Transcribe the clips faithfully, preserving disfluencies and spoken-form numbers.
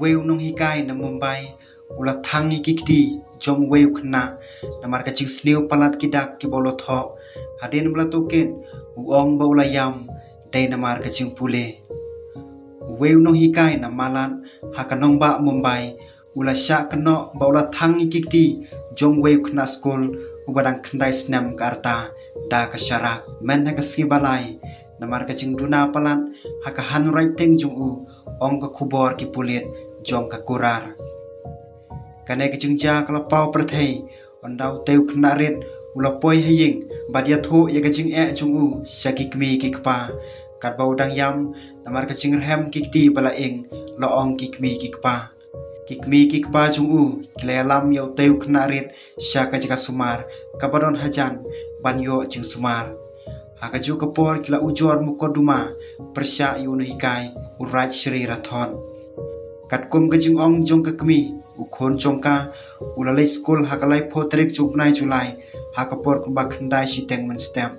Uwei u nonghikai na Mumbai u la thang ïa ki kti jong uwei u khynnah namar ka jingsniew palat ki dak kiba u la thoh. Hadien ba la tohkit, u ong ba u la ïam dei namar ka jingpule. Uwei u nonghikai na Malad ha ka nongbah Mumbai u la shah kynnoh ba u la thang ïa ki kti jong uwei u khynnah skul uba dang khyndai snem ka rta da ka sharak mynha ka sngi ba lai namar ka jingduna palat ha ka handwriting jong u, ong ka khubor ki pulit jong ka Kural. Kane ka jingjia ka la paw pyrthei ynda utei u khynnah rit u la poi ha ïing bad ïathuh ïa ka jingeh jong u sha ki kmie ki kpa. Katba u dang ïam namar ka jingrhem ki kti ba la ing, la ong ki kmie ki kpa. Ki kmie ki kpa jong u ki la ïalam ïa utei u khynnah rit sha ka jaka sumar kaba don hajan ban ïoh jingsumar. Ha kajuh ka por ki la ujor mukotduma pyrshah ïa u nonghikai u Rajshri Rathod. Katkum ka jingong jong ka kmie, u khun jong ka u la leit skul ha ka laiphew tarik jong u bnai July ha ka por kumba khyndai shiteng mynstep.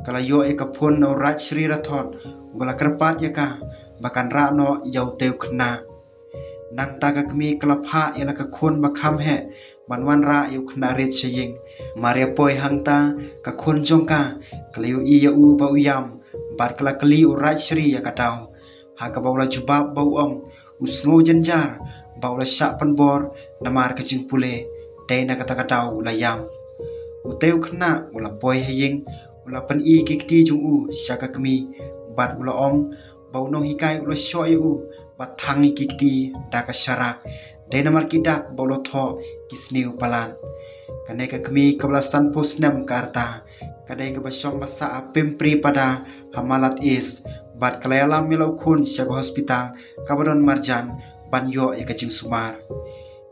Ka la ïoh ïa ka phone na u Rajshri Rathod uba la kyrpad ïa ka ba kan rah noh ïa utei u khynnah. Nangta ka kmie ka la phah ïa la ka khun ba kham heh ban wanrah ïa u khynnah rit sha ïing. Mar ïa poi hangta, ka khun jong ka ka la ïohi ïa u ba u ïam bad ka la kylli u Rajshri ïa ka daw, ha kaba u la jubab ba u ong u sngew jynjar ba u la shah pynbor namar ka jingpule, dei na kata ka daw u la ïam. Utei u khynnah u la poi ha ïing, u la pyni ki kti jong u sha ka kmie bad u la ong ba u nonghikai u la shoh ïa u ba thang ïa ki kti da ka sharak, dei namar ki dak ba u la thoh ki sniew palat. Kane ka kmie kaba la sanphew snem ka rta ka dei kaba shong ba sah ha Pimpri Pada ha Malad East bad ka la ïalam ïa la u khun sha ka hospital kaba don marjan ban ïoh ïa ka jingsumar.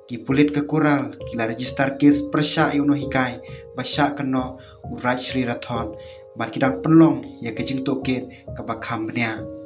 Ki pulit ka Kural ki la register case pyrshah ïa u nonghikai ba shah kynnoh u Rajshri Rathod bad ki dang pynlong ïa ka jingtohkit kaba kham bniah.